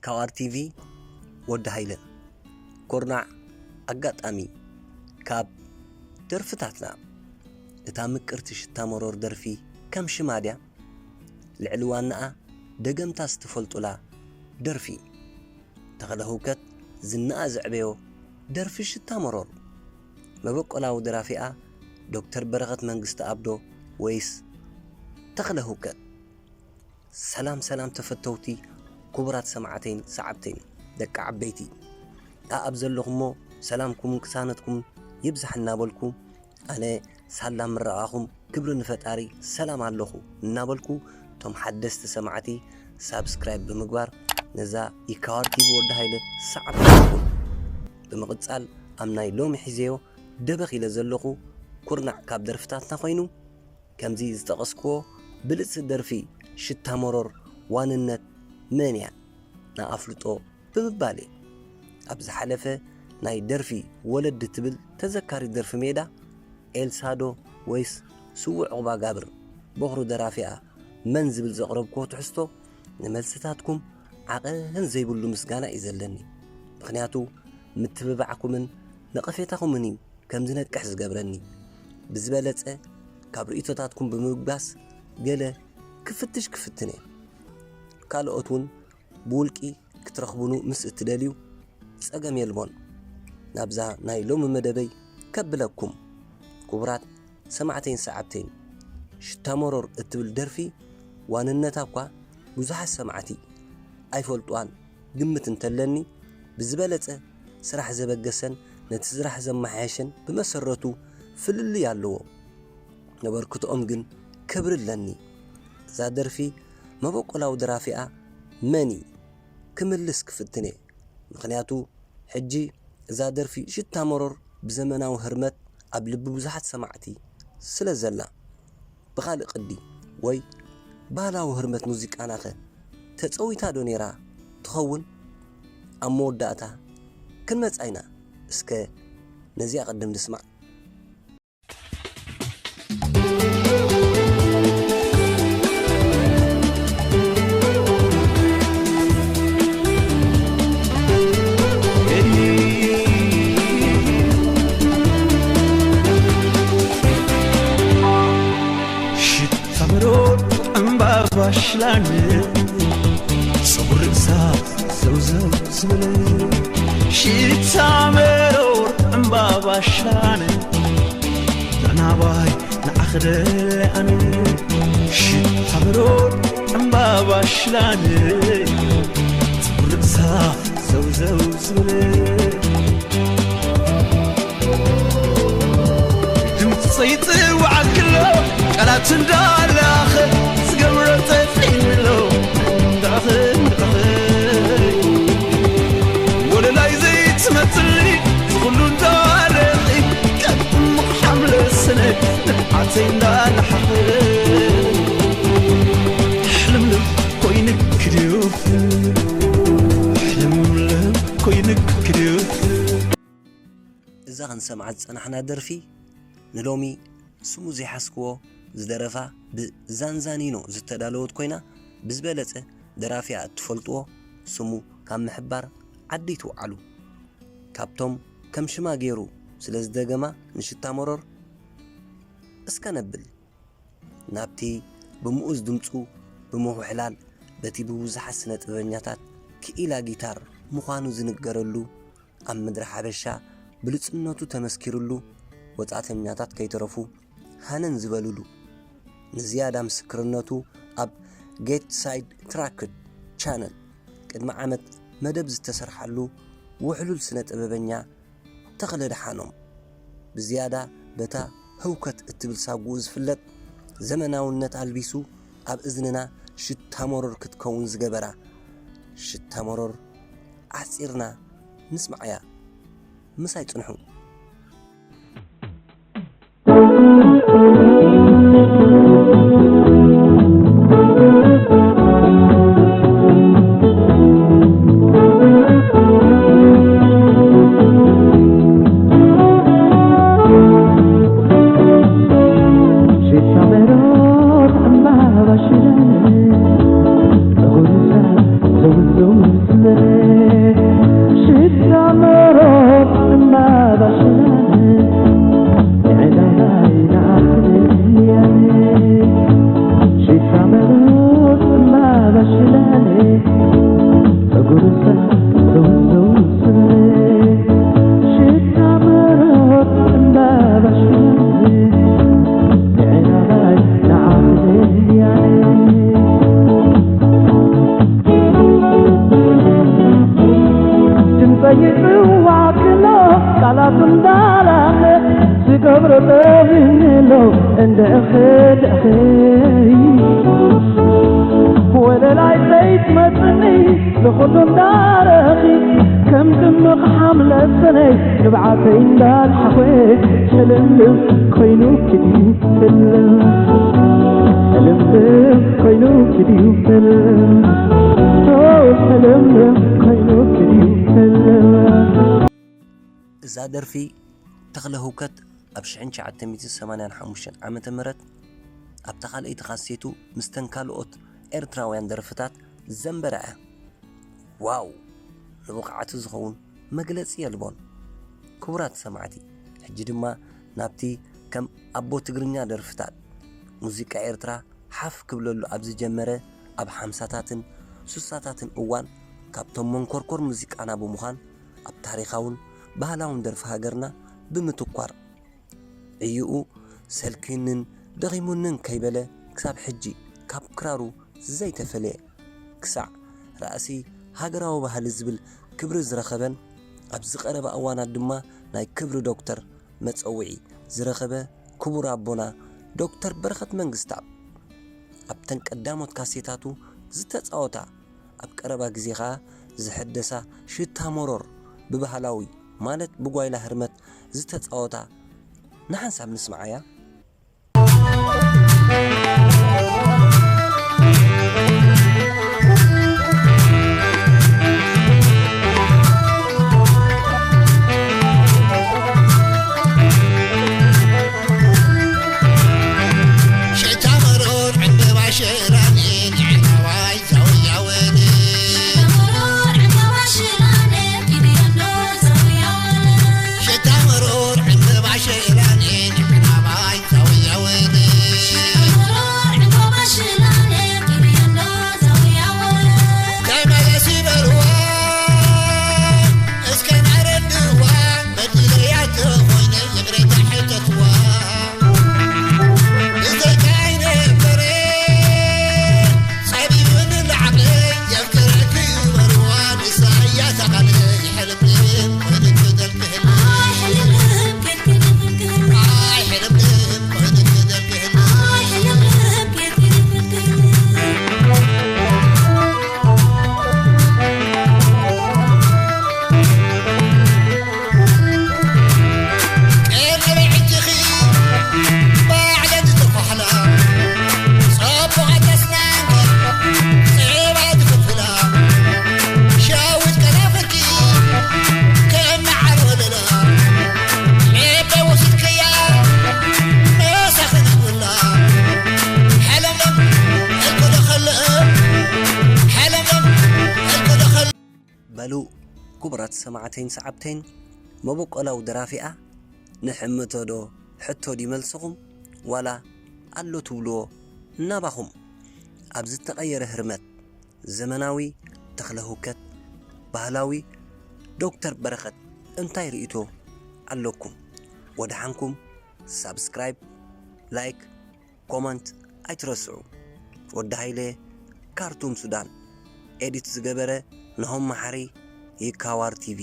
ኣዋር ቲቪ ወዲ ሃይለ። ኩርናዕ ኣጋጣሚ ካብ ደርፍታትና እታ ምቅርቲ ሽታ መሮር ደርፊ ከም ሽማ ድያ? ልዕሊ ዋናኣ ደገምታ ዝተፈልጡላ ደርፊ። ተኽለ ህውከት ዝናኣ ዘዕበዮ ደርፊ ሽታ መሮር። መበቆላዊ ደራፊኣ ዶክተር በረኸት መንግስቲ ኣብዶ ወይስ ተኽለ ህውከት? ሰላም ሰላም ተፈተውቲ ክቡራት ሰማዕተይን ሰዓብተይን ደቂ ዓበይቲ ኣኣብ ዘለኹሞ ሰላምኩምን ቅሳነትኩምን ይብዛሕ እናበልኩ ኣነ ሳላ ምረቓኹም ክብሪ ንፈጣሪ ሰላም ኣለኹ እናበልኩ እቶም ሓደስቲ ሰማዕቲ ሳብስክራይብ ብምግባር ነዛ ኢካዋር ቲቪ ወዲ ሃይለ ሰዓብ ብምቕጻል ኣብ ናይ ሎሚ ሒዘዮ ደበኽ ኢለ ዘለኹ ኩርናዕ ካብ ደርፍታትና ኮይኑ ከምዚ ዝጠቐስክዎ ብልጽቲ ደርፊ ሽታ መሮር ዋንነት መን እያ ንኣፍልጦ ብምባል እየ። ኣብ ዝሓለፈ ናይ ደርፊ ወለዲ ትብል ተዘካሪት ደርፊ ሜዳ ኤልሳዶ ወይስ ስዉእ ዑቕባጋብር በኹሪ ደራፊኣ መን ዝብል ዘቕረብክዎ ትሕዝቶ ንመልስታትኩም ዓቐን ዘይብሉ ምስጋና እዩ ዘለኒ። ምኽንያቱ ምትብባዕኩምን ነቐፌታኹምን እዩ ከም ዝነቅሕ ዝገብረኒ። ብዝበለጸ ካብ ርእይቶታትኩም ብምብጋስ ገለ ክፍትሽ ክፍትን እየ። ካልኦት እውን ብውልቂ ክትረኽቡኑ ምስ እትደልዩ ጸገም የልቦን። ናብዛ ናይ ሎሚ መደበይ ከብለኩም። ክቡራት ሰማዕተይን ሰዓብተይን፣ ሽታ መሮር እትብል ደርፊ ዋንነታ እኳ ብዙሓት ሰማዕቲ ኣይፈልጥዋን ግምት እንተለኒ ብዝበለጸ ስራሕ ዘበገሰን ነቲ ስራሕ ዘመሓየሸን ብመሰረቱ ፍልልይ ኣለዎ። ነበርክትኦም ግን ክብሪ ኣለኒ። እዛ ደርፊ መበቆላዊ ደራፊኣ መን እዩ ክምልስ ክፍትን እየ። ምኽንያቱ ሕጂ እዛ ደርፊ ሽታ መሮር ብዘመናዊ ህርመት ኣብ ልቢ ብዙሓት ሰማዕቲ ስለ ዘላ። ብኻልእ ቅዲ ወይ ባህላዊ ህርመት ሙዚቃናኸ ተጸዊታ ዶ ነይራ ትኸውን? ኣብ መወዳእታ ክንመጻ ኢና። እስከ ነዚኣ ቅድም ንስማዕ። ሽታ መሮር ዕምባባ ሽላን ጸጉሪ ርእሳ ዘውዘው ዝብል ሽታ መሮር ዕምባባ ሽላን ናናባይ ንዓኽደልያን ሽታ መሮር ዕምባባ ሽላን ጸጉሪ ርእሳ ዘውዘው ዝብል ድምፂ ይፅዋዕ ክሎ ቃላት እንዳላኸ ዝገብሮ ጠፊእሎ እንዳኸ እንዳኸ ወለላይ ዘይትመፅሊ ዝኹሉ እንዳለኺ ቀጥሙቕ ሓምለ ስነ ንብዓተይ እንዳላሓኸ ሕልምልም ኮይንክ ድዩ ሕልምልም ኮይንክ ድዩ እዛ ክንሰምዓ ዝጸናሕና ደርፊ ንሎሚ ስሙ ዘይሓዝክዎ ዝደረፋ ብዛንዛኒኖ ዝተዳለወት ኮይና ብዝበለጸ ደራፊኣ እትፈልጥዎ ስሙ ካብ ምሕባር ዓዲ ይትውዓሉ። ካብቶም ከም ሽማ ገይሩ ስለ ዝደገማ ንሽታ መሮር እስከ ነብል። ናብቲ ብምኡዝ ድምጹ ብምውሕላል በቲ ብብዙሓት ስነ ጥበበኛታት ክኢላ ጊታር ምዃኑ ዝንገረሉ ኣብ ምድሪ ሓበሻ ብሉጽነቱ ተመስኪርሉ ወጻእተኛታት ከይተረፉ ሃነን ዝበልሉ ንዝያዳ ምስክርነቱ ኣብ ጌት ሳይድ ትራክድ ቻነል ቅድሚ ዓመት መደብ ዝተሰርሓሉ ውሕሉል ስነ ጥበበኛ ተኽለ ደሓኖም ብዝያዳ በታ ህውከት እትብል ሳጉኡ ዝፍለጥ ዘመናውነት ኣልቢሱ ኣብ እዝንና ሽታ መሮር ክትከውን ዝገበራ ሽታ መሮር ኣሕጺርና ንስምዓያ። ምሳይ ጽንሑ። ሽታ መሮር እምባ ባሽላን ንዕዳጋይ ንዓኽልያን። ሽታ መሮር እምባ ባሽላን ጸጉርሳ ዘውዘው ስለ ሽታ መሮር እምባ ባሽላን ንዕዳጋይ ንዓኽልያን። ድምፀይ ይፅዋዕ ክሎ ቃላቱ እንዳላለ ዝገብሮ ጠብንሎ እንድዕኺ ድዕኺ ወለላይ ዘይትመፅኒ ንኹሉ እንዳረኺ ከም ድምቕ ሓምለ ሰነይ ንብዓተይ እንዳድሓኹ ሕልምልም ኮይኑ ክድዩ ሕልም ሕልምልም ኮይኑ ክድዩ ሕልም ሕልምልም ኮይኑ ክድዩ ሕልም። እዛ ደርፊ ተኽለ ህውከት ኣብ ሽሕን ትሽዓተ ሚእትን ሰማንያን ሓሙሽተን ዓመተ ምህረት ኣብታ ካልኣይቲ ካሴቱ ምስተን ካልኦት ኤርትራውያን ደርፍታት ዘንበራ እያ። ዋው! ንብቕዓቱ ዝኸውን መግለጺ የልቦን። ክቡራት ሰማዕቲ፣ ሕጂ ድማ ናብቲ ከም ኣቦ ትግርኛ ደርፍታት ሙዚቃ ኤርትራ ሓፍ ክብለሉ ኣብ ዝጀመረ ኣብ ሓምሳታትን ሱሳታትን እዋን ካብቶም መንኮርኮር ሙዚቃና ብምዃን ኣብ ታሪኻውን ባህላውን ደርፊ ሃገርና ብምትኳር ዕይኡ ሰልኪንን ደኺሙንን ከይበለ ክሳብ ሕጂ ካብ ክራሩ ዘይተፈለየ ክሳዕ ራእሲ ሃገራዊ ባህሊ ዝብል ክብሪ ዝረኸበን ኣብዚ ቀረባ እዋናት ድማ ናይ ክብሪ ዶክተር መጸውዒ ዝረኸበ ክቡር ኣቦና ዶክተር በረኸት መንግስተኣብ ኣብተን ቀዳሞት ካሴታቱ ዝተጻወታ ኣብ ቀረባ ግዜ ኸኣ ዝሐደሳ ሽታ መሮር ብባህላዊ ማለት ብጓይላ ህርመት ዝተጻወታ ንሓንሳብ ንስምዓያ። ሽታ መሮር ዕምበባ ሽላኔ ንዕናዋይ ዛውያወን። ሽታ መሮር ዕምበባ ሽላኔ ንዕናዋይ ዛውያወን። ተመለሲ በልዋ እስከ ናረድዋ በድለያ ተኾይነ ይቕሬታ ሕተትዋ። ብዘይካ ኣይነበረ ጸቢብኒ ላዕለይ የፍቅረኪ በልዋ ንሳ እያ ተቓለይ ሕልምልም ኮይነ ክደልክህኒ። ኣይሕልምልም ኮይነ ክደልክህኒ። በሉ ክቡራት ሰማዕተይን ሰዓብተይን፣ መበቆላዊ ደራፊኣ ንሕምቶ ዶ ሕቶ ድዩ መልስኹም፣ ዋላ ኣሎ ትብልዎ ናባኹም? ኣብ ዝተቐየረ ህርመት ዘመናዊ ተኽለ ህውከት፣ ባህላዊ ዶክተር በረኸት እንታይ ርእይቶ ኣለኩም? ወደሓንኩም። ሳብስክራይብ፣ ላይክ፣ ኮመንት ኣይትረስዑ። ወዲ ሃይለ፣ ካርቱም ሱዳን። ኤዲት ዝገበረ ናሆም መሓሪ፣ ይካዋር ቲቪ።